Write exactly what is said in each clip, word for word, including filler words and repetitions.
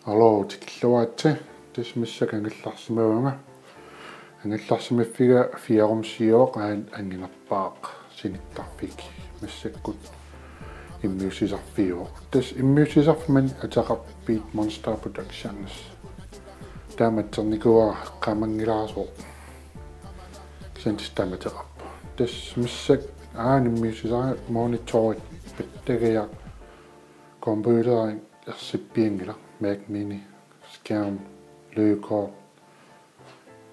Aluu, tikilluaritsi. Tassa massakkut angerlarsimavunga. Angerlarsimaffiga fiorumsiivoq, aana anginerpaaq sinittarfik. Massakkut immiussisarfiuvoq. Tassa immiussisarfik maani ateqarpoq Beat Monster Productions. Taama atsernikuuara, eqqaamanngilaasoq. Kisianni tassa taama ateqarpoq. Tassa massakkut aana immiussisara monitorit, pattagiaq, computeri ersippianngilaq, Mac Mini, skærm, lydkort,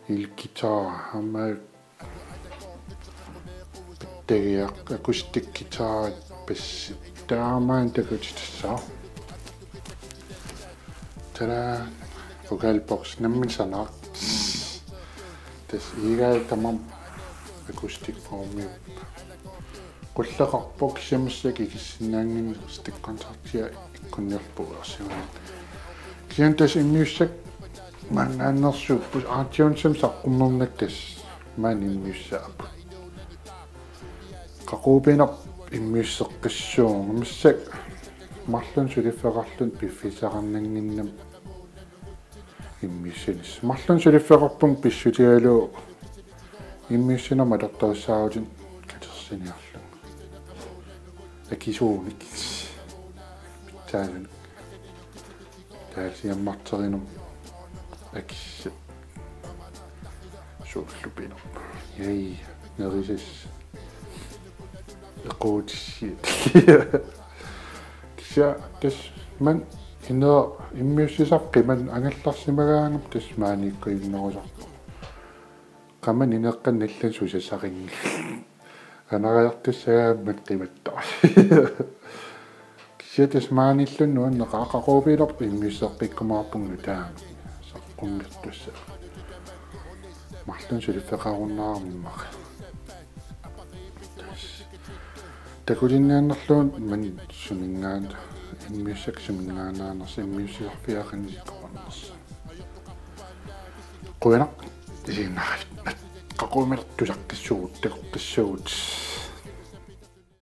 elguitar, aamma pattagiaq, acoustic guitar, bassi, taamaattoq takutittussaavoq. Tada, vocal box nammineq sanaaq. Tassa iigaa tamarmi acoustic formi. Qulleqarpoq, kisianni massakkut ikissinnaannginneq, stikkontaktia ikkunniarlugu uersimaneq. Kisianni tassa immiussaq maanngaanneersuupput, iTunesimi saqqummerneq tassa maani immiussaapput. Qaqugu pinerpoq immiusseqqissuunga, massakkut marlunnik suliffeqarluni piffissaqarnannginnami immiussinissaq. Marlunnik suliffeqarpunga pissutigalugu immiussinermut atortorissaarutit katersiniarlugit. Akisuunik. Pitsaasunik. Taava siammarterinermut akissat. Suullu pinerpoq. Jai, nerisassat. Eqquutissiat. Kisianni tassa maani inera immiussisarfik maani angerlarsimagaangama tassa maaniikkajunnerusarpoq. Qamani ineqqanni allanut susassaqanngilaq. Anariartussagaammat qimattoq. Kisianni tassa maaniilluni nuanneqaaq, qaqugu pinerpoq immiusseqqikkumaarpunga nutaamik saqqummertussaq. Marlunnik suliffeqarunnaarami immaqa. Tassa takutinniarnerluunniit maani suminngaanniit, immiussaq suminngaannaanersoq, immiussisarfiup qanillikkut oqarnersoq. Qujanaq isiginnaarlutit. Qaqugu pinerpoq tusaqqissuugut, takoqqissuugut.